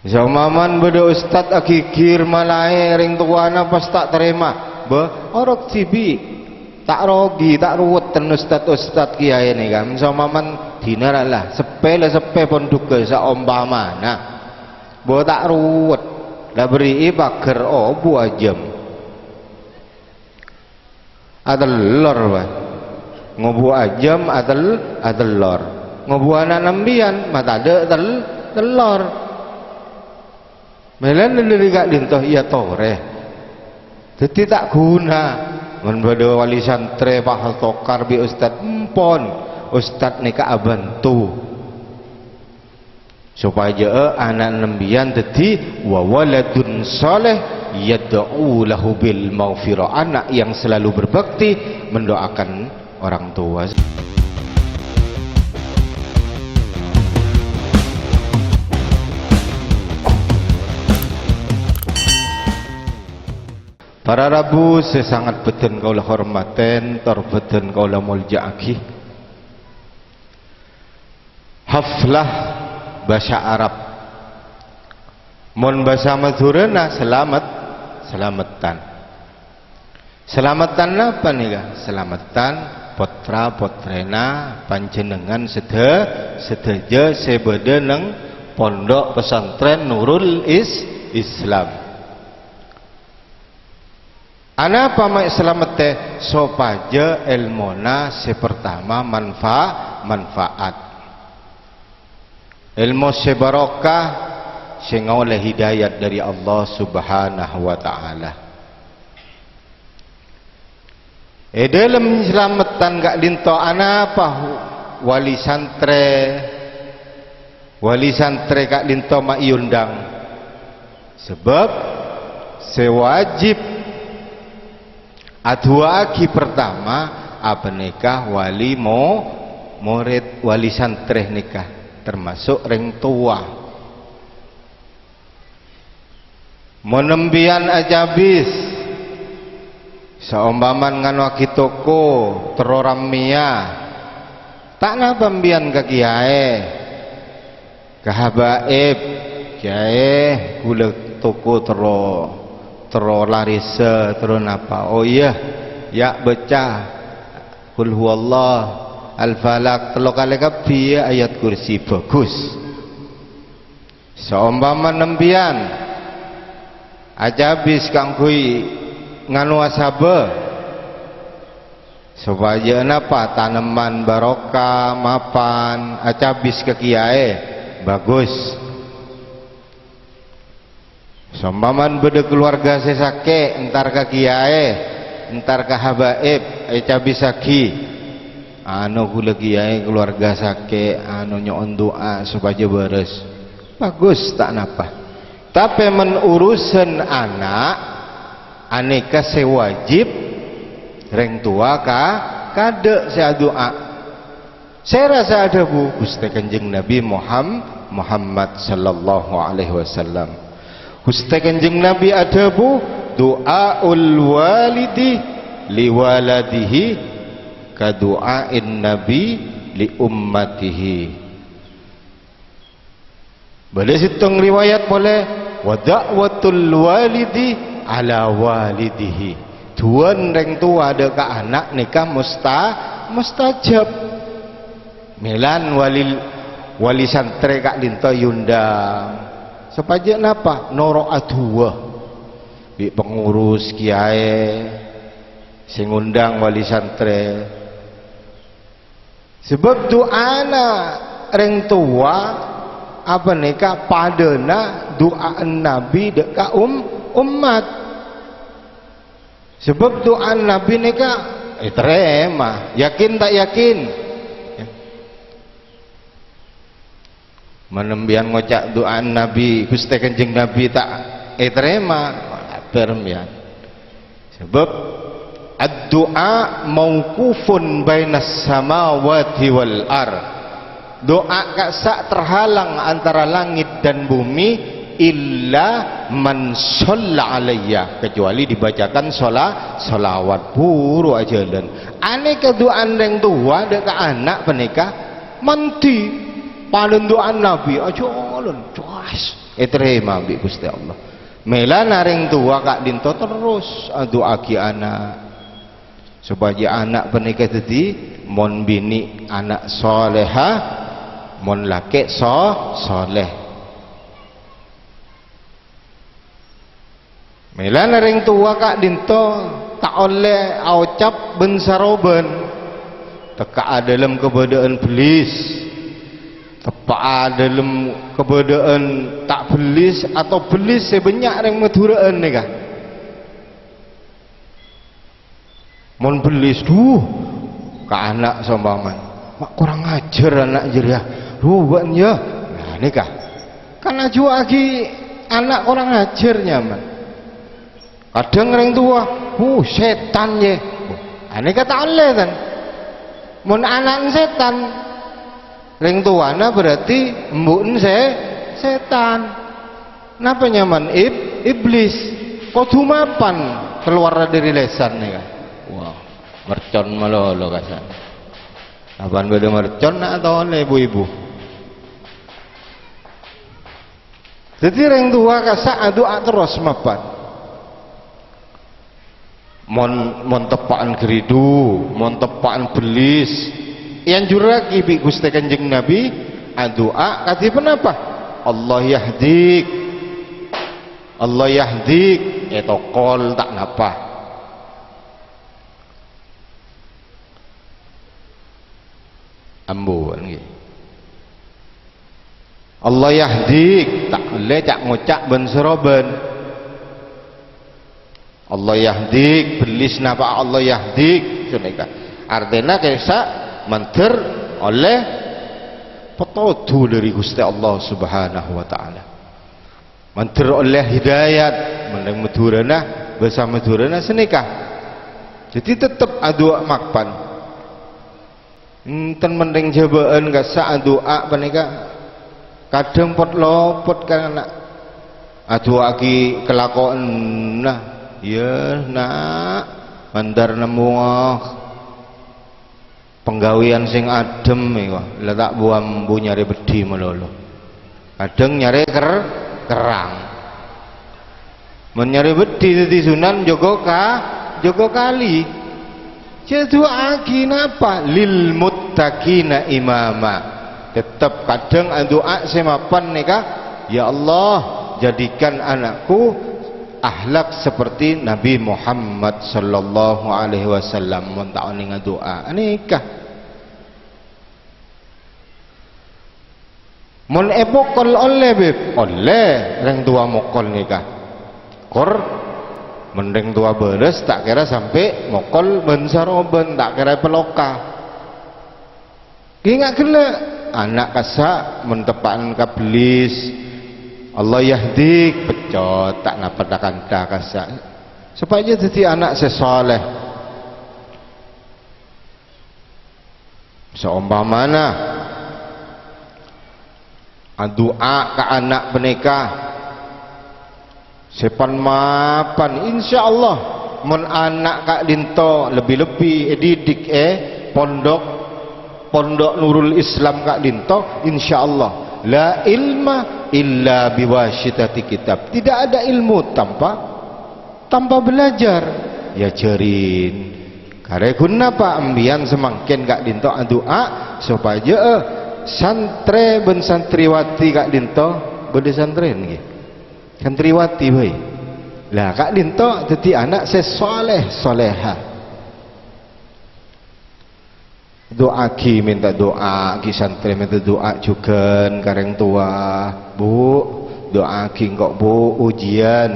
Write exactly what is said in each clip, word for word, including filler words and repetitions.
Saompamana bâdâ ustad aghigir malaè rèng towana pas ta' tarèma, bâh, orok dhibi'. Ta' rogi, ta' ruwet ten ustad-ustad kiyaè nèka. Saompamana dinah ra la, seppè la seppè pondhughâ saompamana. Bâh, ta' ruwet. La berri'i paghâr obu ajâm. Atellor, bâh. Ngobu ajâm atel-, atellor. Ngobu ana' nambiyân, matadâ' tel-, tellor. Mèlana dâri ka'dinto iyâ torè. Dhâddhi ta' ghuna. Mon bâdâ wali santrè pas tokar bi' ustad, empon. Ustad nèka abhânto. Sopajâ'â ana' nambiyân dhâddhi wa waladun shaleh yad'u lahu bil maghfirah, anak yang selalu berbakti mendoakan orang tua. Para rabu sè sanget bhâdhân kaulâ hormatè, tor bhâdhân kaulâ molja'aghi. Haflah bhâsa Arab. Mon bhâsa Madhurâna salamet, salameddhân. Salameddhân napa nèka? Salameddhân pottra-pottrèna panjhennengngan sadhâ-, sadhâjâ sè bâdâ neng Pondok Pesantren Nurul Is-, Islam. Anapa ma' salameddhâ? Sopajâ èlmona sè partama manfa-, manfaat. Èlmo sè barokah, sè ngaollè hidayat dâri Allah Subhanahu wa Ta'ala. È dâlem salameddhân ka'dinto anapa wali santrè, wali santrè ka'dinto ma' èondhâng? Sabâb sè wajib adu'aaghi partama apanèka wali mo-, morèd, wali santrè nèka, tamaso' rèng towa. Mon empèyan acabis, saompamana nganoaghi toko terro rammèya, ta' napa empèyan ka kiyaè, ka habaib, "Kiyaè, ghulâ toko terro, terro laressa, terro napa?" "Oh iyâ, yâ' bâca Qul huwallah, Al-Falaq tello kalè kabbhi, yâ, Ayat Kursi." Bhâghus. Saompamana empèyan acabis kaangghuy nganoa sabâ, sopajâ napa? Tanemman barokah, mapan, acabis ka kiyaè. Bhâghus. Saompamana bâdâ kalowarga sè sakè', entar ka kiyaè, entar ka habaib, ècabisaghi. Ano ghulâ kiyaè kalowarga sakè', ano nyo'on du'a sopajâ bârâs. Bhâghus, ta' napa. Tapè mon urusan ana', anèka sè wajib rèng towa ka-, kadâ' sè adu'a. Sèra sè adhâbu? Ghustè Kanjeng Nabi Muham-, Muhammad sallallahu alaihi wasallam. Ghustè Kanjeng Nabi adhâbu, "Du'aul walidi li waladihi ka du'ain nabi li ummatihi." Bâdâ sèttong riwayat polè, "Wa da'watul walidi ala walidihi." Du'ana rèng towa dâ' ka ana' nèka musta-, mustajab. Mèlana wali, wali santrè ka'dinto èondhâng. Sopajâ napa? Noro' adu'a bi' pangurus kiyaè sè ngondhâng wali santrè. Sabâb du'ana rèng towa apanèka padâna du'ana Nabi dâ' ka um-, ommat. Sabâb du'ana Nabi nèka ètarèma, yakin ta' yakin? Mon empèyan ngoca' du'ana Nabi, Ghustè Kanjeng Nabi ta' ètarèma, kafir empèyan. Sabâb addu'a mauqufun bainas samawati wal ard. Du'a ka'issa' terhalang antara langit dan bumi, illa man shalla alayya, kecuali dibacakan shola-, sholawat. Buru ajhâlân. Anèka du'ana rèng towa dâ' ka ana' panèka, mandhi. Panondu'an Nabi, ajolon, cuas, ètarèma bi' Ghustè Allah. Mèlana rèng towa ka'dinto terros adu'aaghi ana'. Sopajâ ana' panèka dhâddhi, mon binè' ana' salèha, mon lakè' so-, salèh. Mèlana rèng towa ka'dinto ta' ollè aocap bân-sarobân. Tekka'a dâlem kabâdâ'ân bellis. Teppa'a dâlem kabâdâ'ân ta' bellis atau bellis sè bânnya' rèng Madhurâ'ân nèka. Mon bellis, dhuh, ka ana' saompamana. "Ma' korang ajhâr ana' jârèya. Dhuh, bâ'na, yâ." Nah, nèka. Kan ajuwâ'âghi ana' korang ajhâr nyamana. Kadhâng rèng towa, "Huh, sètan, yè." Ah, nèka ta' ollè, tan. Mon ana'na sètan, rèng towana berarti embu'na sè-, sètan. Napa nyamana? Ib-, iblis. Kodhu mapan kalowar dâri lèsan nèka. Wah, mercon malolo kassa'. Apan bâdâ mercon na' atolè, bu-ibu? Dhâddhi rèng towa kassa' adu'a terros mapan. Mon, mon teppa'an ghâridhu, mon teppa'an bellis, èanjurraghi bi' Ghustè Kanjeng Nabi, adu'a kadhi ponapa? "Allah yahdik. Allah yahdik." Ètokol ta' napa. Ambu, ngghi. "Allah yahdik," ta' ollè ca'-ngoca' bân-sarobân. "Allah yahdik," bellis napa "Allah yahdik," ghânèka. Artèna kèsa' mandhâr ollè pètodhu dâri Ghustè Allah Subhanahu wa Ta'ala. Mandhâr ollè hidayat, mon rèng Madhurâna, bhâsa Madhurâna sanèka. Dhâddhi tettep adu'a mapan. Enten mon rèng Jhâbâ'ân kassa' adu'a panèka kadhâng pot-lopot ka ana'. Adu'aaghi kalakowanna, "Yâ, Na', mandhâr nemmowa." Pangghâbâyân sè adhâm, èwa, la ta' bu-ambu nyarè beddhi malolo. Kadhâng nyarè ker-, kerrang. Mon nyarè beddhi dhâddhi sunan, jâgâ ka-, jâgâ kalè. Jhâ' du'aaghi napa? "Lil muttaqina imama." Tettep kadhâng adu'a sè mapan nèka, "Ya Allah, jadikan anakku akhlak seperti Nabi Muhammad sallallahu alaihi wasallam." Mon ta' onèng adu'a, anèka. Mon èpokol ollè, Bib? Ollè, rèng towa mokol nèka. Kor, mon rèng towa bârâs, ta' kèra sampè' mokol bân-sarobân, ta' kèra èpèloka. Ènga' ghellâ', ana' kassa' mon teppa'an ka bellis, "Allah yahdik," peccot, ta' napa ta' kantha kassa'. Sopajâ dhâddhi ana' sè saleh. Saompamana adu'a ka ana' panèka, sè pan-mapan, insyaallah, mon ana' ka'dinto lebbi-lebbi èdidik è pondhuk, Pondhuk Nurul Islam ka'dinto, insyaallah, la ilma illa biwasitati kitab. Tidak ada ilmu tanpa, tanpa belajar. Èajhârin. Karè ghun napa empèyan samangkèn ka'dinto adu'a sopajâ, eh, santrè bân santriwati ka'dinto, bâdâ santrè ngghi? Santriwati bhâi. Lah, ka'dinto dhâddhi ana' sè saleh, salehah. Du'aaghi, mènta du'a, ghi santrè mènta du'a jhughân ka rèng towa. "Bu, du'aaghi engko', Bu, ujian."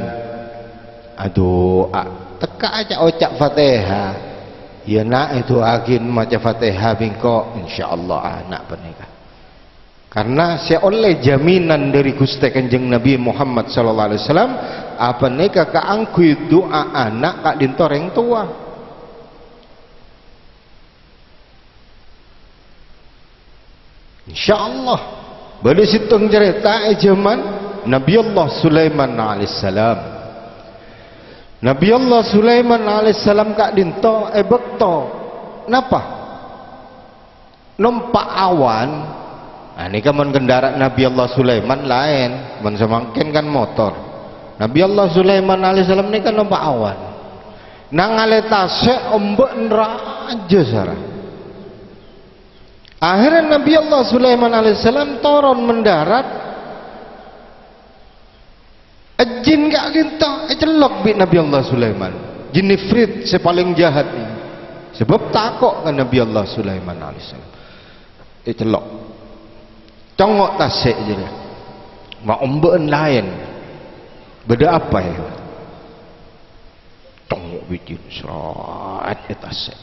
Adu'a, tekka'a ca'-oca' Fatèha. "Yâ, Na', èdu'aaghi maca Fatèha bi' engko'." Insyaallah ana' panèka. Karna sè ollè jaminan dâri Ghustè Kanjeng Nabi Muhammad sallallahu alaihi wasallam, apanèka kaangghuy du'a ana' ka'dinto rèng towa. Insyaallah. Bâdâ sèttong carèta è jhâman Nabi Allah Sulaiman alaihissalam. Nabi Allah Sulaiman alaihissalam ka'dinto è bâkto napa? Nompa' awan, Nah, nèka mon kendaraan Nabi Allah Sulaiman laèn, mon samangkèn kan motor. Nabi Allah Sulaiman alaihissalam nèka nompa' awan. Nangalè tasè' ombâ'na rajâ sara. Akhirnya Nabi Allah Sulaiman alaihissalam toron mendarat. Jin ka'dinto ècellok bi' Nabi Allah Sulaiman. Jin ifrit sè palèng jahat ini. Sabâb tako' ka Nabi Allah Sulaiman alaihissalam. Ècellok. Congngo' tasè' jârèya. Ma' ombâ'na laèn. Bâdâ apa, yâ? Congngo' bi' jin, srat, è tasè'.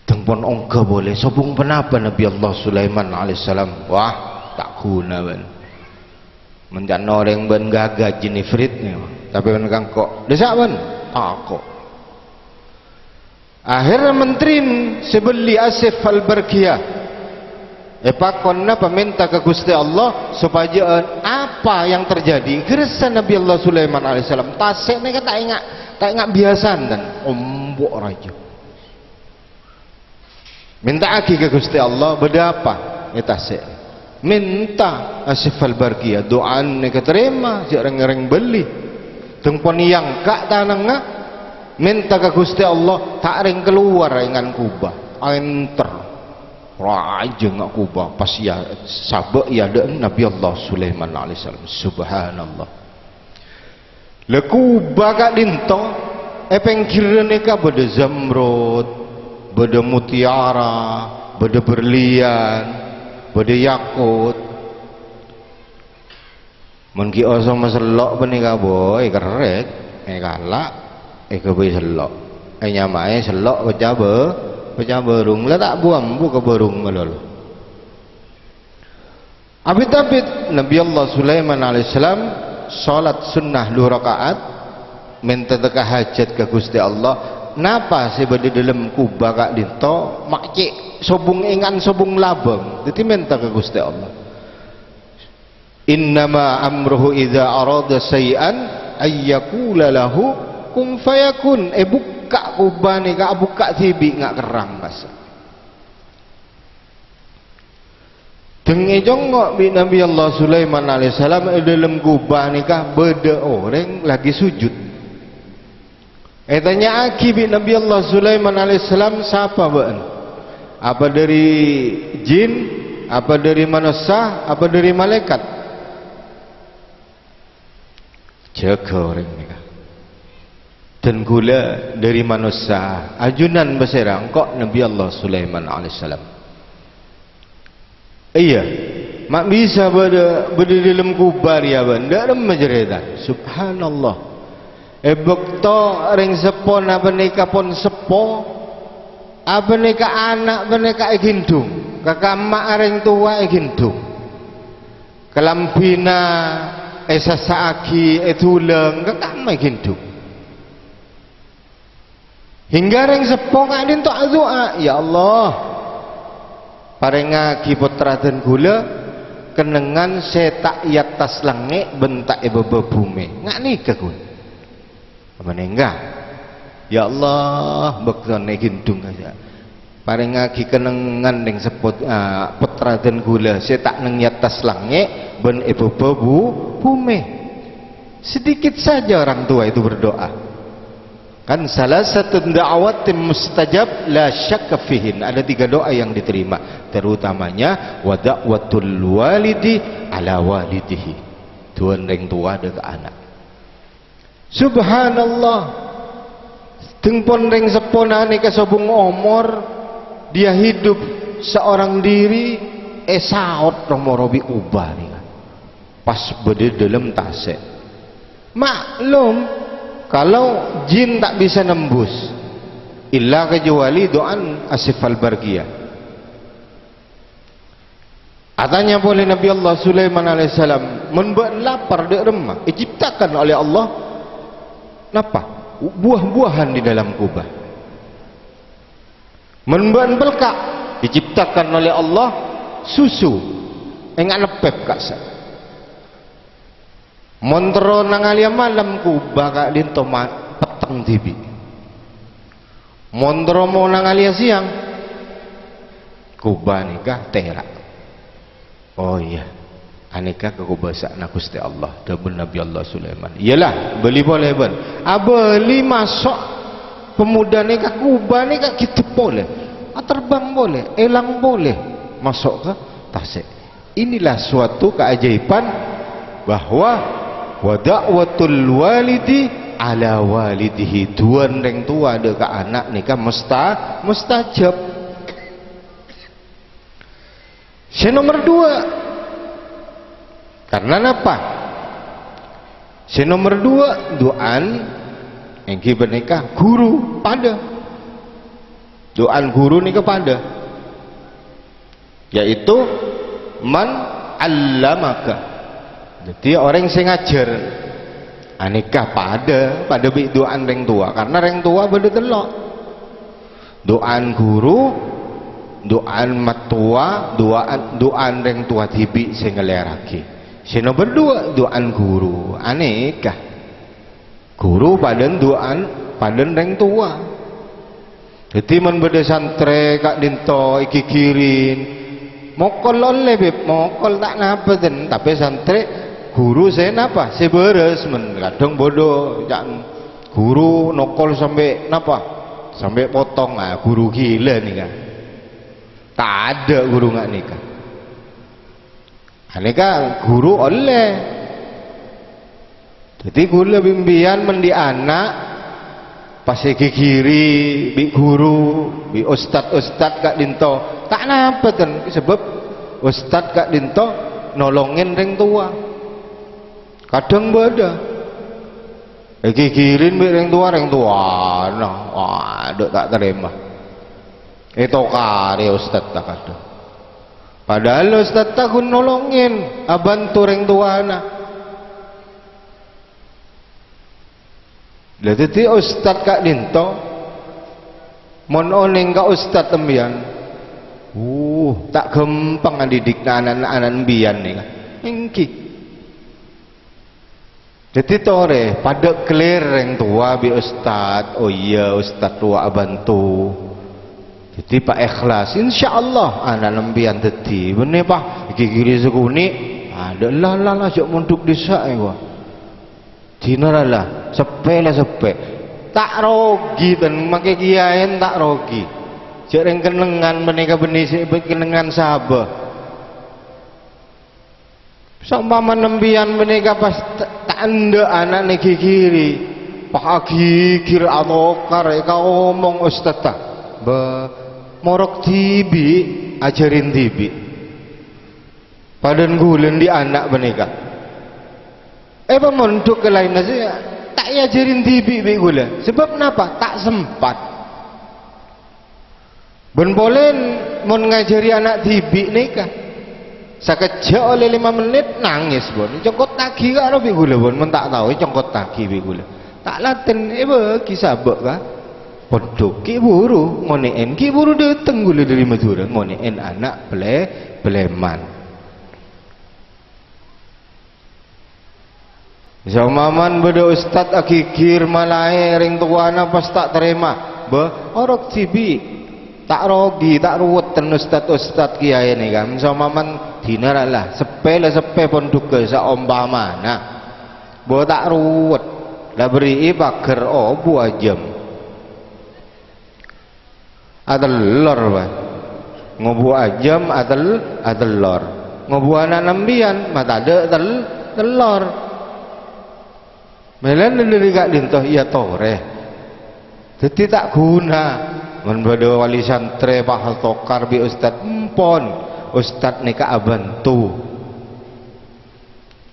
Dâng pon ongghâ polè, sobung ponapa Nabi Allah Sulaiman alaihissalam? Wah, ta' ghuna bân. Mencan orèng bân gaga jin ifrit nèka. Tapè bân kangko', dissa' bân, tako'. Akhirnya menteri sè bellî Asif Al-Barqiyah èpakon napa mènta ka Ghustè Allah sopajâ apa yang terjadi. Ghâressa Nabi Allah Sulaiman alaihissalam, tasè' nèka ta' enga', ta' enga' biyasana, ombâ' rajâ. Mènta'aghi ka Ghustè Allah, bâdâ apa? È tasè'. Mènta Asif Al-Barqiyah, du'ana èkatarèma, jhâ' rèng-orèng bellî. Dâng pon èangka' tanangnga, mènta ka Ghustè Allah, ta' rèng kalowar engan kubâ. Aènter. Rajâ enga' kubâ, pas ya sabâ' è adâ'na Nabi Allah Sulaiman alaihissalam. Subhanallah. La kubâ ka'dinto, è pèngghirrâ nèka bâdâ zamrud, bâdâ mutiara, bâdâ berlian, bâdâ yakut. Mon ghi' osoma sello' panèka, boy, kerrèk, èkala', èghâbây sello'. Ènyamaè sello' pecca bâ-, pecca bârung. La ta' bu-ambu ka bârung malolo. Abit-abit Nabi Allah Sulaiman alaihissalam sholat sunnah dhu raka'at, mènta tekka hajat ka Ghustè Allah. Napa sè bâdâ dâlem kubâ ka'dinto? Ma' cè' sobung engan sobung labâng. Dhâddhi mènta ka Ghustè Allah. "Innama amruhu idza arada syai'an ayyaqula lahu kun fayakun." Èbukka' kubâ nèka, abukka' dhibi' nga' kerrang, pas. Dâng ècongngo' bi' Nabi Allah Sulaiman alaihissalam è dâlem kubâ nèka bâdâ orèng lagi sujud. Ètanya'aghi bi' Nabi Allah Sulaiman alaihissalam, "Sapa bâ'na? Apa dâri jin? Apa dâri manossa? Apa dâri malaèkat?" Jâgâ orèng nèka. "Dân ghulâ dâri manossa, ajunan pasèra?" "Engko' Nabi Allah Sulaiman alaihissalam." "Iyâ, ma' bisa bâdâ, bâdâ dâlem kubâ rèya bân dâ' remma carètana?" Subhanallah. È bâkto rèng seppona panèka pon seppo, apanèka ana' panèka èghindhung, kakamma'a rèng towa èghindhung. Kalambhina èsassa'aghi, èdulâng, kakamma èghindhung. Hingga rèng seppo ka'dinto adu'a, "Ya Allah, parèngaghi pottra dân ghulâ kennengngan sè ta' è attas langngè' bân ta' è bâbâ bhumè." Nga' nèka, ghun. Apa nèngghâ? "Ya Allah, bâktona èghindhung kajâ. Parèngaghi kennengngan rèng seppo, ah, pottra dân ghulâ sè ta' neng è attas langngè' bân è bâbâ bu-, bhumè." Sedikit saja orang tua itu berdoa. Kan, "Salasatun da'awatin mustajab la syakka fihin." Ada tiga doa yang diterima, terutamanya wa da'watul walidi ala walidihi. Du'âna rèng towa dâ' ka ana'. Subhanallah. Dâng pon rèng seppona nèka sobung omor, dia hidup seorang diri, èsaot nomor bi' kubâ nèka. Pas bâdâ dâlem tasè'. Maklum, kalau jin tak bisa nembus, illa kecuali do'an Asif Al-Barqiyah. Atanya polè Nabi Allah Sulaiman alaihissalam, "Mon bâ'na lapar dâ' remma, èciptakan oleh Allah napa? Buah-buahan di dalam kubâ. Mon bâ'na pelka', diciptakan oleh Allah susu, enga' neppep ka'issa'." Mon terro nangalèya malem, kubâ ka'dinto ma-, petteng dhibi'. Mon terro mo nangalèya sèyang, kubâ nèka tèra'. Oh, iyâ. Anèka kakobâsa'anna Ghustè Allah, dhâbuna Nabi Allah Sulaiman. Iyâlah, bâli polè bân. Abâli maso' pemodâ nèka, kobâ nèka ghiddhep polè. Aterbang polè, èlang polè. Maso' ka tasè'. Inilah suatu keajaiban bahwa wa da'watul walidi ala walidihi. Du'ana rèng towa dâ' ka ana' nèka musta-, mustajab. Sè nomer dua. Karena napa? Sè nomer dua, du'ana èngghi panèka ghuru, padâ. Du'ana ghuru nèka padâ. Yaitu man 'allamaka. Dhâddhi orèng sè ngajhâr. Anèka padâ, padâ bi' du'ana rèng towa, karena rèng towa bâdâ tello'. Du'ana ghuru, du'ana mattowa, du'ana, du'ana rèng towa dhibi' sè ngalèyarraghi. Sè nomer dua, du'ana ghuru. Anèka. Ghuru padâna du'ana, padâna rèng towa. Dhâddhi, mon bâdâ santrè ka'dinto èghighiri, mokol ollè, Bib, mokol ta' napa ten, tapè santrè ghuru sè napa? Sè bârâs, mon kadhâng bâdâ ca'na ghuru nokol sampè' napa? Sampè' potong, ah, ghuru ghilâ nèka. Tadâ' ghuru nga' nèka. Anèka ghuru ollè. Dhâddhi, ghulâ bi' empèyan mon dhi' ana' pas èghighiri bi' ghuru, bi' ustad-ustad ka'dinto, ta' napa ten, sabâb ustad ka'dinto nolongè rèng towa. Kadhâng bâdâ èghighiri bi' rèng towa, rèng towana, waduh, ta' tarèma. Ètokarè ustad ta' kadhâng. Padahal ustad ta' ghun nolongè, abhânto rèng towana. Lah, dhâddhi ustad ka'dinto, mon onèng ka ustad empèyan, uh, ta' ghâmpang andidik na'-, na'-, ana' empèyan nèka. Èngghi. Dhâddhi torè, padâ clear rèng towa bi' ustad. Oh iyâ, ustad rowa abhânto. Dhâddhi pa' èhlas. Insyaallah, ana' empèyan dhâddhi. Bânnè, Pa', èghighiri sakonè'. Adâ', la, la, la, jhâ' mondhuk dissa' èwa. Dinah la, la, seppè la seppè. Ta' rogi ten, makè kiyaèna ta' rogi. Jhâ' rèng kennengngan panèka bânnè sè kennengngan sabâ. Saompamana empèyan panèka pas ta-, ta' endâ' ana'na èghighiri, pas aghighir atokar èkaomong ustadda, "Bâ, morok dhibi', ajhâri dhibi'." Padâna ghulâ dhi' ana' panèka. Èpamondhuk ka laènna sè ta' èajhâri dhibi' bi' ghulâ. Sabâb napa? Ta' sempat. Bân polè mon ngajhâri ana' dhibi' nèka, sakejjhâ' ollè lèma mennit, nangès, bân. Congkottaghi karo bi' ghulâ, bân, mon ta' tao, congkottaghi bi' ghulâ. Ta' latèn, èbâghi sabâ' ka pondhuk, ghi' bhuru ngonè'èn, ghi' bhuru dâteng ghulâ dâri Madhurâ, ngonè'èn ana' plè-, plèman. Saompamana bâdâ ustad aghighir malaè rèng towana pas ta' tarèma, bâ, orok dhibi'. Ta' rogi, ta' ruwet ten ustad-ustad kiyaè nèka. Saompamana dinah la, la, seppè la seppè pondhughâ saompamana. Bâ, ta' ruwet. La berri'i paghâr obu ajâm. Atellor, Pak. Ngobu ajâm atel-, atellor. Ngobu ana' empèyan, matadâ' tel-, tellor. Mèlana dâri ka'dinto, iyâ torè. Dhâddhi ta' ghuna. Mon bâdâ wali santrè pas atokar bi' ustad, empon. Ustad nèka abhânto.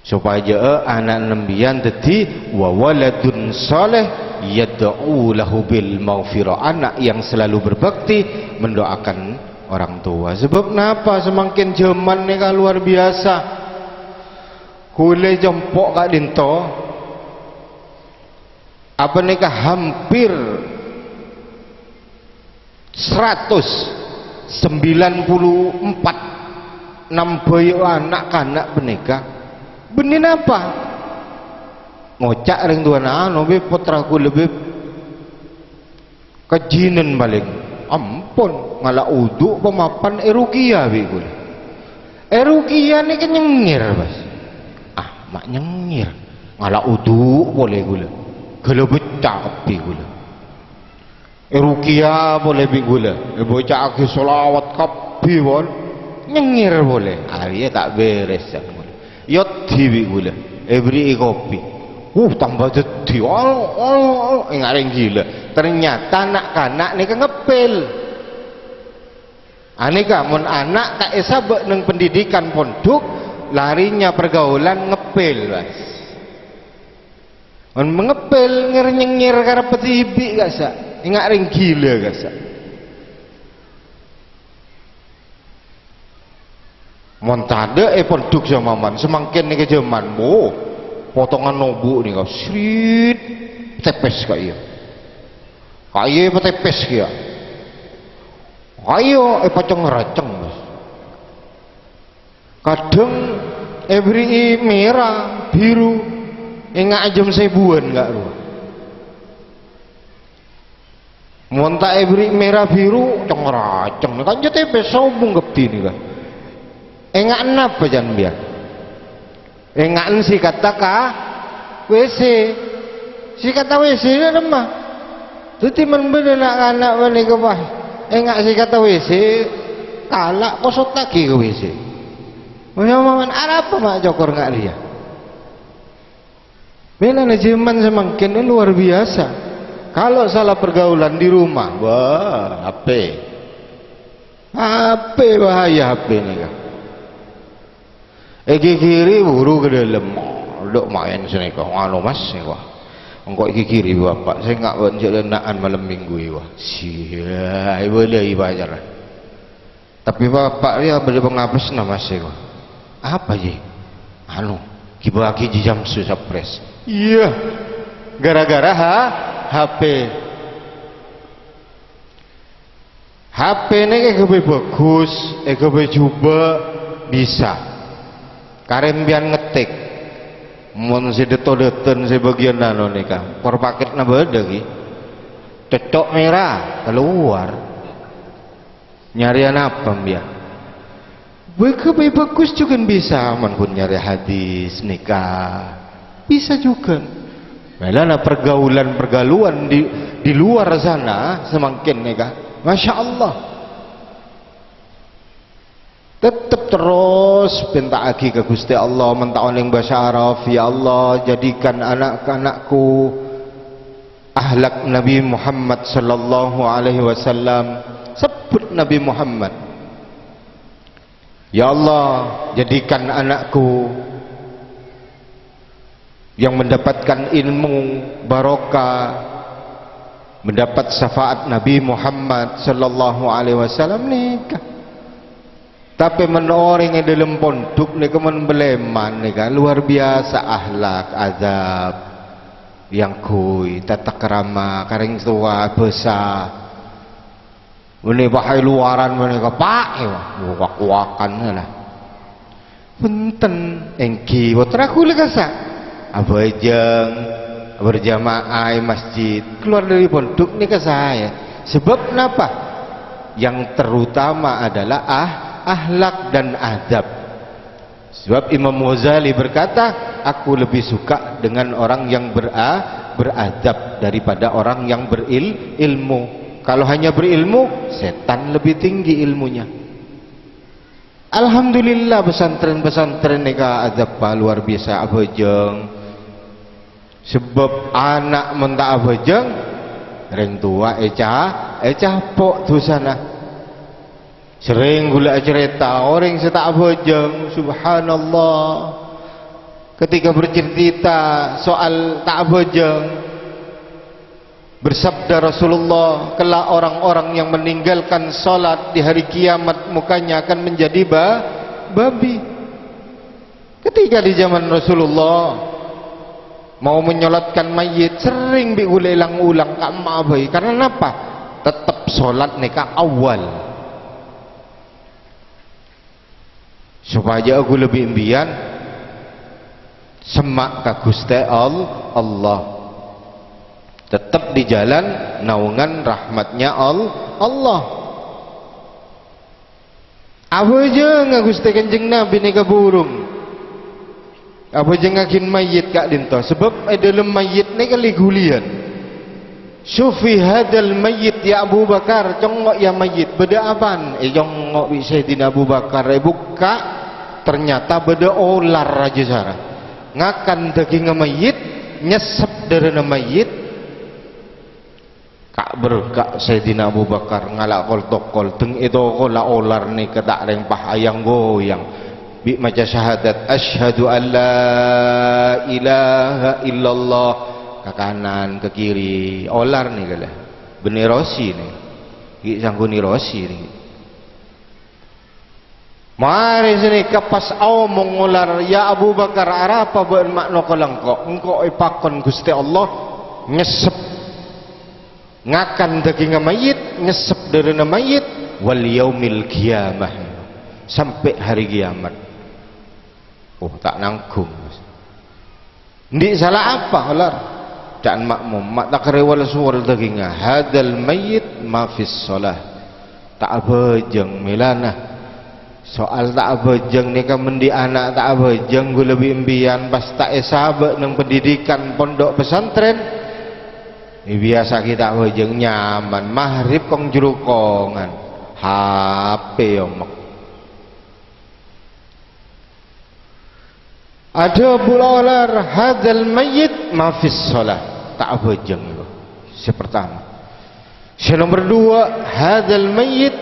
Sopajâ'â ana' empèyan dhâddhi wa waladun shaleh yad'u lahu bil maghfirah, anak yang selalu berbakti mendoakan orang tua. Sabâb napa? Samangkèn jhâman nèka luar biasa. Ghulâ compo' ka'dinto. Apa nèka hampir seratus sembilan puluh empat nambhâi ana'-kana' panèka. Bânnè napa? Ngoca' rèng towana, "Anu, Bib, pottra ghulâ, Bib, kajhânan palèng. Ampon, ngala' udu' pamapan è Ruqyah bi' ghulâ." È Ruqyah nèka nyengngèr, Bas. Ah, ma' nyengngèr. Ngala' wudu' polè ghulâ. Ghâlâ becca' kabbhi ghulâ. È Ruqyah polè bi' ghulâ. Èbâca'aghi sholawat kabbhi, pon. Nyengngèr polè. Arèya ta' bherres, jhâ' ghulâ. Èyoddhi bi' ghulâ. Èberri'i kopi. Uh, tamba dhâddhi. Oh, oh, oh. Enga' rèng ghilâ. Ternyata na'-kana' nèka ngeppèl. Anèka, mon ana' ta' èsabâ' neng pendidikan pondhuk, larinya pergaulan ngeppèl, Bas. Mon ngeppèl, ngèr-nyengngèr karebbhâ dhibi', ka'issa'. Enga' rèng ghilâ, ka'issa'. Mon tadâ' è pondhuk samaman, samangkèn nèka jhâman, bo, potongan nobu' nèka, srit, tèpès ka'iyâ. Ka'iyâ patèpès kèya. Ka'iyâ èpacèng-racèng, Bas. Kadhâng èberri'i mèra, biru, enga' jhâm sèbuwân, enga' rowa. Mon ta' èberri' mèra biru, ceng-raceng. Kan jhâ' tèpès sobung kabbhi nèka. Enga' napa, can, biya? Enga'en sè kata ka W C. Sè kata W C nèka nemma. Dhâddhi, mon bâdâ na'-kana' panèka, wah, enga' sè kata W C, kala' kosottaghi ka W C. Mon arapa ma' cokor nga' rèya? Mèlana jhâman samangkèn luar biasa. Kalau salah pergaulan di rumah, wah, H P. H P bahaya H P nèka. Èghighiri buru ka dâlem, "Dâ' maèn sanèka, nganu, Mas, nèka. Engko' èghighiri, Bapa', sènga' bân jhâ' dâ' enna'an malem Minggu, wah." Sia, èbâlâi pacarra. Tapè bapa' rèya bâdâ pangapèsna, Mas, èko. Apa, Ji? Anu, ghibâ'âghi Ji Samsu Sapres. Iyâ, gara-gara ha-, H P. H P nèka èghâbây bhâghus, èghâbây jhubâ', bisa. Karèmpèyan ngetik. Mon sè dâto-dâton sè bâgiyân anu nèka, kor pakètna bâdâ, ghi. Cocok mèra, kalowar. Nyarèya napa, mbiya? Bâ-, ghâbây bhâghus jhughân bisa, mon ghun nyarè hadis nèka. Bisa jhughân. Mèlana pergaulan-pergaulan di, di luar sana samangkèn nèka. Masya Allah. Tettep terros pènta'aghi ka Ghustè Allah, mon ta' onèng bhâsa Arab, "Ya Allah, jadikan anak-anakku akhlak Nabi Muhammad sallallahu alaihi wasallam." Sebbhut Nabi Muhammad. "Ya Allah, jadikan anakku yang mendapatkan ilmu barokah, mendapat syafaat Nabi Muhammad sallallahu alaihi wasallam nèka." Tapè mon orèng è dâlem pondhuk nèka mon bâlèman nèka luar biasa akhlak, adab, èyangghuy, tata krama, ka rèng towa, bhâsa. Mènè bâ' è luaran mènè ka pa', è, wah, wak-wakan la. Bhunten, èngghi, pottra ghulâ kassa'. Abhâjâng, berjamaah è masjid, kalowar dâri pondhuk nèka saè. Sebab napa? Yang terutama adalah ah-, akhlak dan adab. Sebab Imam Ghazali berkata, "Aku lebih suka dengan orang yang bera-, beradab daripada orang yang beril-, ilmu." Kalau hanya berilmu, setan lebih tinggi ilmunya. Alhamdulillah, pesantren-pesantren nèka adabba luar biasa abhâjâng. Sebab ana' mon ta' abhâjâng, rèng towa èca-, ècapo' dhusana. Serrèng ghulâ acarèta, orèng sè ta' abhâjâng, subhanallah. Ketika bercerita soal ta' abhâjâng, bersabda Rasulullah, "Kelak orang-orang yang meninggalkan salat di hari kiamat mukanya akan menjadi ba-, babi." Ketika di zaman Rasulullah, mau menyolatkan mayyit, serrèng bi' ghulâ èlang-ulang ka'emma bhâi. Karena napa? Tettep salat nèka awwal. Sopajâ ghulâ bi' mbiyân semma' ka Ghustè Al-, Allah. Tettep di jalan naungan rahmatnya Al-, Allah. Abhâjângnga Ghustè Kanjeng Nabi nèka burung. Abhâjângngaghin mayyit ka'dinto, sabâb è dhâlem mayyit nèka li-ghuliyân. "Syuffi hadzal mayyit ya Abu Bakar," congngo' ya mayyit, bâdâ apaan? Ècongngo' bi' Sayyidina Abu Bakar, èbukka', ternyata bâdâ olar rajâ sara. Ngakan dhâghingnga mayyit, nyessep dârâna mayyit. Ka' berka' Sayyidina Abu Bakar ngala' kol-tokol, deng ètokola olar nèka ta' rèng pas ayang-goyang. Bi' maca syahadat, "Asyhadu an la ilaha illallah," ka kanan, ka kiri, olar nèka la. Bânnè rosi nè. Ghi' sangguni rosi nè. Marè sanèka pas aomong olar, "Ya Abu Bakar, arapa bâ'na ma' nokola engko'? Engko' èpakon Ghustè Allah nyessep, ngakan dhâghingnga mayyit, nyessep dârâna mayyit, wal yaumil qiyamah, sampè' hari kiamat." Oh, ta' nanggung. Andi' sala apa, olar? Ca'na ma'mum, ma' takarè wal-sowal dhâghingnga. "Hadzal mayyit ma fis shalah." Ta' abhâjâng mèlana. Soal ta' abhâjâng nèka mon andi' ana' ta' abhâjâng ghulâ bi' empèyan pas ta' èsabâ' neng pendidikan pondok pesantren. Èbiyasaghi ta' abhâjâng nyaman, maghrib kong-jrokongan. H P omek. Adhâbu olar, "Hadzal mayyit ma fis shalah." Ta' abhâjâng itu. Sè pertama. Sè nomor dua, "Hadzal mayyit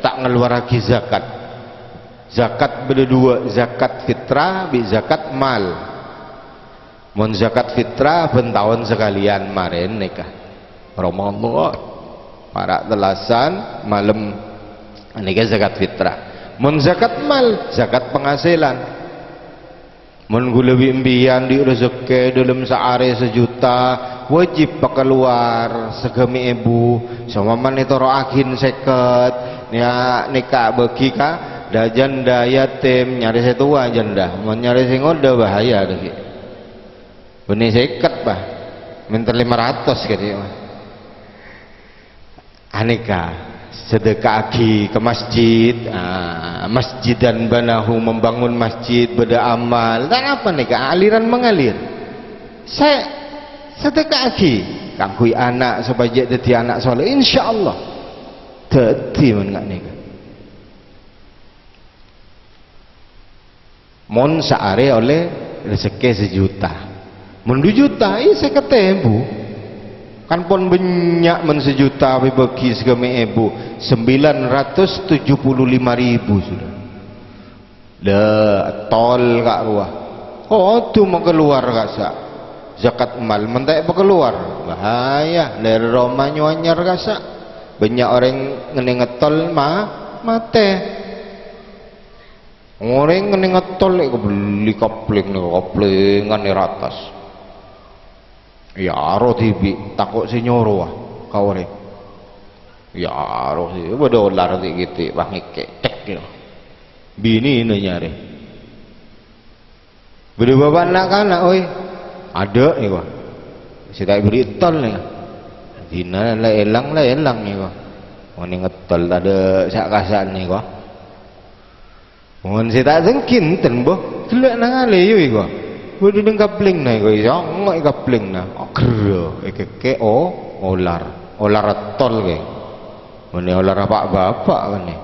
ta' ngeluarraghi zakat." Zakat bâdâ dua, zakat fitrah bi' zakat mal. Mon zakat fitrah bân taon sakalèyan marèn nèka. Ramadan, para' tellasan, malem, nèka zakat fitrah. Mon zakat mal, zakat penghasilan. Mon ghulâ bi' empèyan andi' rejekkè dâlem saarè sajuta, wajib pakalowar sagâmè èbu. Saompamana ètoro'aghin sèket, ya, nèka bâgi ka dâ-, janda yatim, nyarè sè towa janda. Mon nyarè sè ngodâ, bahaya dhâggi'. Bânnè sèket, Pak. Mènta lèma ratos kadhi, Pak. Anèka, sedeka'aghi ka masjid, ah, masjidan banahu, membangun masjid, bâdâ amal. Ta' napa nèka, aliran mengalir. Sè, sedeka'aghi kaangghuy ana' sopajâ dhâddhi ana' soleh. Insyaallah. Dhâddhi mon nga' nèka. Mon saarè ollè rejekkè sajuta. Mon du juta, iyâ sèket èbu. Kan pon bânnya' mon sajuta èbâgi sagâmè èbu, sembilan ratus tujuh puluh lima ribu sudah. Lah, tol ka' rowa. Kodhu makalowar ka'issa'. Zakat mal mon ta' èpakalowar, bahaya. Lèr roma nyowa anyar ka'issa'. Bânnya' orèng ngennèng tol ma-, matè. Orèng ngennèng tol èkabelli kapling nèko, kaplingan è ratos. Iyâ, aro dhibi', tako' sè nyorowa ka orèng. Iyâ, aro dhibi', bâdâ olar ti'-kèti', pas ngèkè', cèk, ya. Binèna nyarè. Bâdâ bapa' na'-kana', oy. Adâ', èko. Sè ta' èberri' tol, ya. Dina la èlang, la èlang, èko. Mon ngètol tadâ' sa'-kasa' nèko. Mon sè ta' dengki enten, bo, ghellâ' nangalè, yu, iko. Bâdâ neng kaplèngnga, iko, sèngo' è kaplèngnga. Agerra, èkèkè', o, olar. Olar tol, kè. Mènè olar apa' bapa', mènè.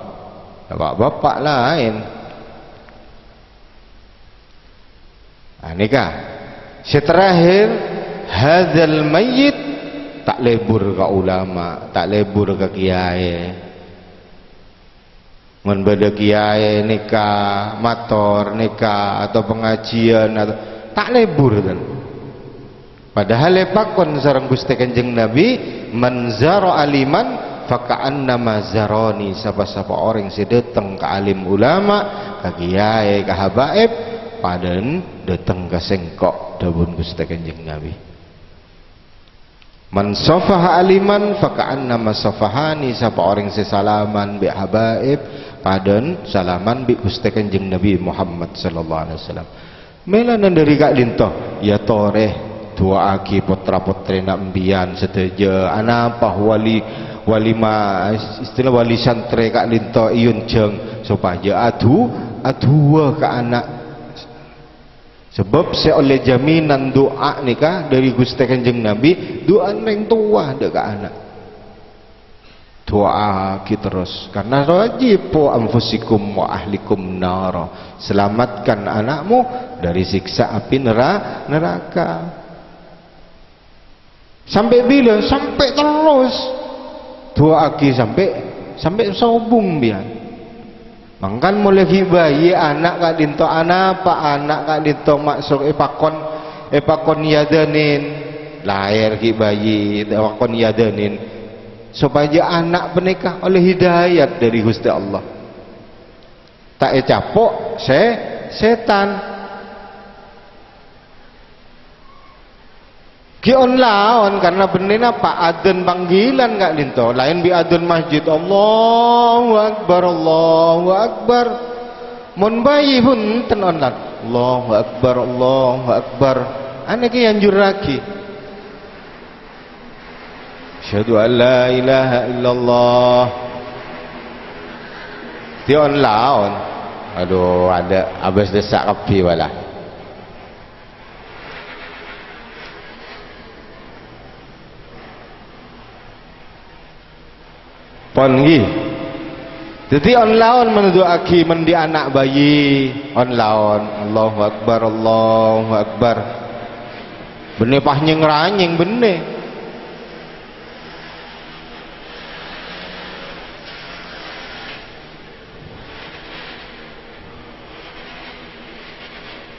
Apa' bapa' laèn. Nah, nèka. Sè terakhir, hadzal mayyit, ta' lebur ka ulama, ta' lebur ka kiyaè. Mon bâdâ kiyaè nèka, mator nèka, atau pengajian, atau, ta' lebur, kan. Padahal èpakon sareng Ghustè Kanjeng Nabi, "Man zara aliman, faka'annama zarani." Sapa-sapa orèng sè dâteng ka alim ulama, ka kiyaè, ka habaib, padâna dâteng ka sèngko', dhâbuna Ghustè Kanjeng Nabi. "Man safaha aliman, faka'annama safahani." Sapa orèng sè salaman bi' habaib, padâna salaman bi' Ghustè Kanjeng Nabi Muhammad sallallahu alaihi wasallam. Mèlana dhâri ka'dinto, ya torè, du'aaghi potra-potrèna empiyan sadhâjâ. Anapa wali, wali ma-, istilah wali santrè ka'dinto èyonjhâng sopajâ adu-, adu'a ka ana'. Sabâb sè ollè jaminan du'a nèka dhâri Ghustè Kanjeng Nabi, du'ana rèng towa dâ' ka ana'. Du'aaghi terros, karna wajib, "Qu anfusakum wa ahlikum nara." Selamatkan anakmu dari siksa api nera-, neraka. Sampè' bilâ? Sampè' terros. Du'aaghi sampè', sampè' sobung, biyan. Mangkana molaè ghi' bhâi ana' ka'dinto, anapa ana' ka'dinto maksod èpakon, èpakon yadanin, laèr ghi' bhâi, èpakon yadanin, sopajâ ana' panèka ollè hidayat dhâri Ghustè Allah. Ta' ècapo' sè-, sètan. Ghi' on-laon, karna bânnè napa? Adzan panggilan ka'dinto, laèn bi' adzan masjid, "Allahu Akbar, Allahu Akbar." Mon bhâi bhunten on-laon, "Allahu Akbar, Allahu Akbar." Anèka èanjurraghi. "Asyhadu an la ilaha illallah." Ghi' on-laon. Adu, adâ' abâs dessa' kabbhi, wala. Pon, ghi. Dhâddhi on-laon mon du'aaghi, mon dhi' ana' bhâi, on-laon, "Allahu Akbar, Allahu Akbar." Bânnè pas nyèng-ranyèng, bânnè.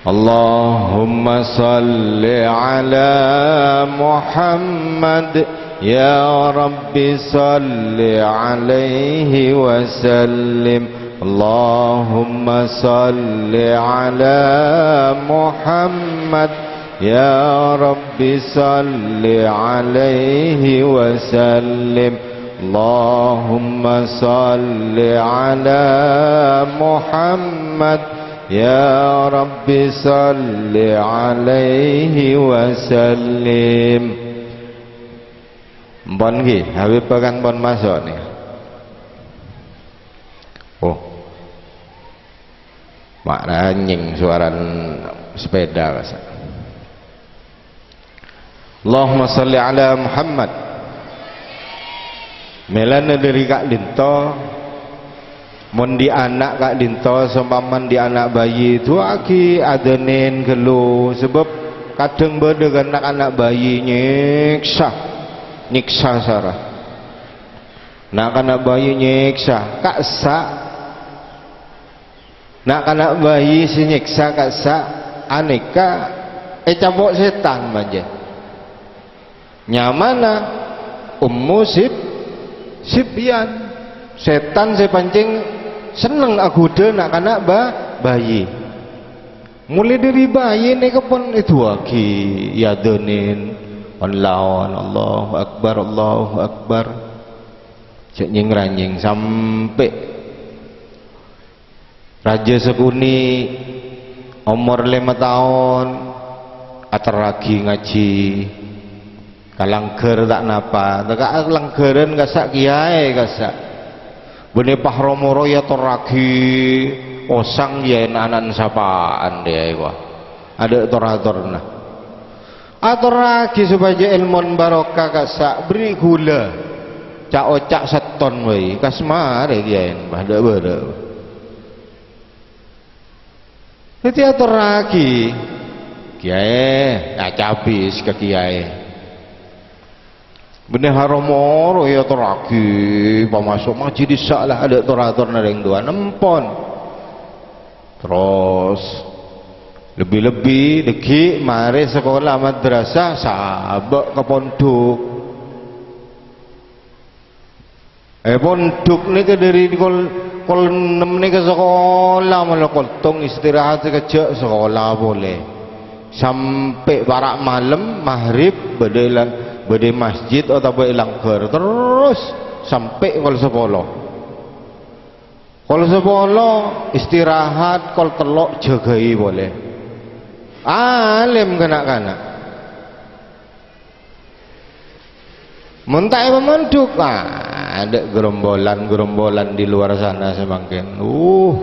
اللهم صل على محمد، يا رب صل عليه وسلم. اللهم صل على محمد، يا رب صل عليه وسلم. اللهم صل على محمد، يا رب صل عليه وسلم. Pon, ghi, Habib Pekan pon maso' nè. Oh. Ma' ranyèng sowarana sepèda, kassa'. Allahumma shalli ala Muhammad. Mèlana dhâri ka'dinto, mon dhi' ana' ka'dinto, sompama dhi' ana' bhâi, du'aaghi, adzanèn ghâllu, sabâb kadhâng bâdâ kan na'-kana' bhâi nyèksa, nyèksa sara. Na'-kana' bhâi nyèksa, kassa'. Na'-kana' bhâi sè nyèksa kassa' anèka ècapo' sètan, manja. Nyamana Ummu Sib-, Sibyan. Sètan sè pancèng senneng aghudhâ na'-kana' bhâ-, bhâi. Molaè dhâri bhâi nèka pon èdu'aaghi, èadzanèn, on-laon, "Allahu Akbar, Allahu Akbar." Jhâ' nyèng-ranyèng sampè' Rajâ sakonè', omor lèma taon, aterraghi ngajhi. Ka langghâr ta' napa, ta' ka langghârân kassa' kèyaè kassa'. Bânnè pas ro-moro èatorraghi, osang kèyaè na'-ana'na sapa'an kèyaè, wah. Adâ' tor-atorna. Atorraghi sopajâ èlmon barokah kassa', berri' ghulâ. Ca'-oca' sètton bhâi, kas marè kèyaèna, bâdâ-bâdâ. Dhâddhi atorraghi, kèyaè, acabis ka kèyaè. Bânnè ro-moro èatorraghi, pamaso' majlis sala, adâ' tor-atorna rèng towa, nèmpon. Terros, lebbi-lebbi dhâggi' marè sakola madrasah, sabâ' ka pondhuk. È pondhuk nèka dhâri kol, kol ennem nèka sakola, molo kol tong istirahat sakejjhâ' sakola polè. Sampè' para' malem, maghrib, bâdâ è la-, bâdâ è masjid otabâ è langghâr, terros sampè' kol sapolo. Kol sapolo istirahat, kol tello' jâgâi polè. Alim na'-kana'. Mon ta' èpamondhuk, ah, adâ' gerombolan-gerombolan di luar sana samangkèn. Uh,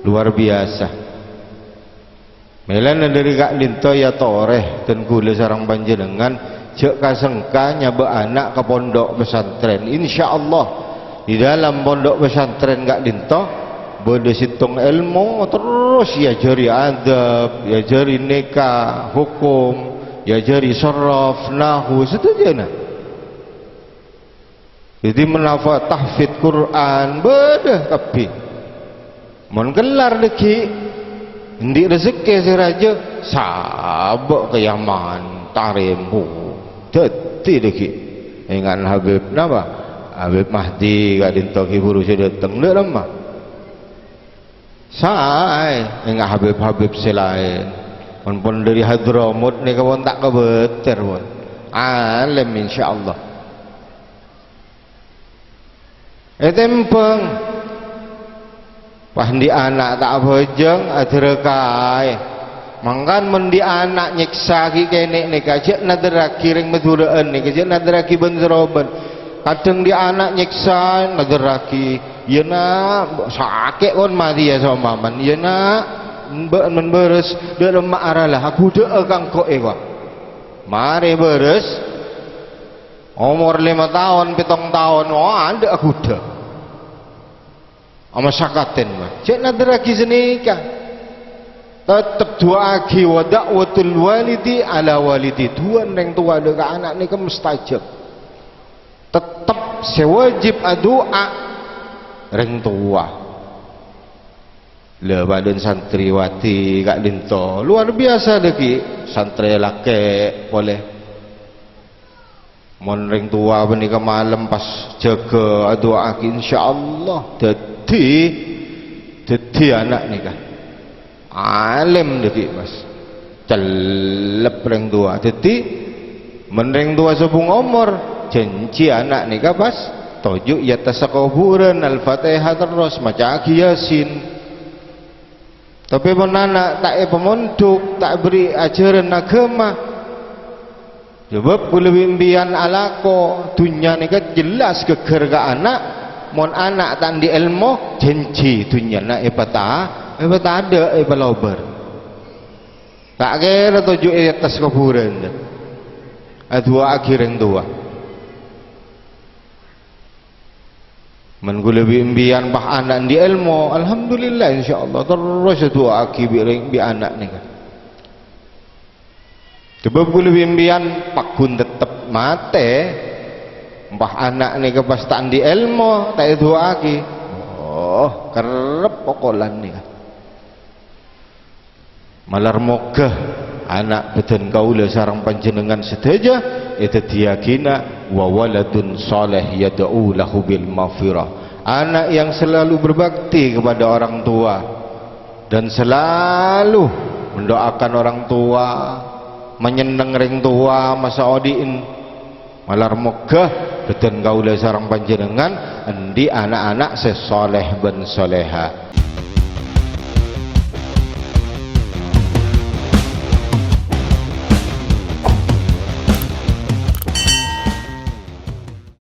luar biasa. Mèlana dâri ka'dinto, ya, torè dân kaulâ sareng panjhennengngan jhâ' ka-sengka nyabâ' ana' ka pondhuk pesantren. Insyaallah, di dalam pondhuk pesantren ka'dinto bâdâ sèttong èlmo, terros èajhâri adab, èajhâri nikah, hukum, èajhâri sorof, nahu, sadhâjâna. Dhâddhi, menafa tahfidz Qur'an, bâdâ kabbhi. Mon kellar dhâggi', endi' rejekkè sè rajâ? Sabâ' ka Yaman, tarèmbu. Dhâddhi dhâggi'. Ènga'an Habib napa? Habib Mahdi ka'dinto ghi' buru sè dâteng. Dâ' remma? Saè, ènga' Habib-habib sè laèn. Mon pon dâri Hadramut nèka pon ta' kabâtèr, pon. Alèm, insyaallah. Ètèmbhâng. Pas endi' ana' ta' abhâjâng, adârâkaè. Mangkana mon endi' ana' nyèksa ghi' kènè' nèka, jhâ' naderraghi rèng Madhurâ'ân nèka, jhâ' naderraghi bân-sarobân. Kadhâng endi' ana' nyèksa, naderraghi, "Iyâ, Na', sakè' kon matèya saompamana. Iyâ, Na', bâ-, mon bârâs, dâ' remma arala, aghudhâ'â ka engko' èkowa." Marè bârâs, omor lèma taon, pèttong taon, oh, adâ' aghudhâ'. Amasakkadhân, Mas. Jhâ' naderraghi sanèka. Tettep du'aaghi, "Wa da'watul walidi ala walidi." Du'ana rèng towa dâ' ka ana' nèka mustajab. Tettep sè wajib adu'a rèng towa. La, bâdân santriwati ka'dinto luar biasa dhâggi', santrè lakè' polè. Mon rèng towa panèka malem pas jâgâ adu'aaghi, insyaallah dhâddhi, dhâddhi ana' nèka. Alèm dhâggi', Mas. Cellep rèng towa. Dhâddhi, mon rèng towa sobung omor, jhânjhi ana' nèka pas toju' è attassa kobhurân, Al-Fatihah terros, maca'aghi Yasin. Tapè mon ana' ta' èpamondhuk, ta' èberri' ajhârân aghâma, sabâb kaulâ bi' empèyan alako, dhunnya nèka jelas ghâgghâr ka ana'. Mon ana' ta' andi' èlmo, jhânjhi dhunnyana èpata-, èpatadâ', èpalobâr. Ta' kèra toju' è attas kobhurân, adu'aaghi rèng towa. Mon kaulâ bi' empèyan pas ana' andi' èlmo, alhamdulillah, insyaallah, terros adu'aaghi bi' rèng, bi' ana' nèka. Sabâb kaulâ bi' empèyan pagghun tettep matè, pas ana' nèka pas ta' andi' èlmo, ta' èdu'aaghi. Oh, kerrep pokolan nèka. Malar moghâ ana' bâdân kaulâ sareng panjhennengngan sadhâjâ èdhâddhiyâghina wa waladun shaleh yad'u lahu bil maghfirah. Anak yang selalu berbakti kepada orang tua dan selalu mendoakan orang tua, manyenneng rèng towa masa odi'en. Malar moghâ bâdân kaulâ sareng panjhennengngan andi' ana'-ana' sè shaleh bân shaleha.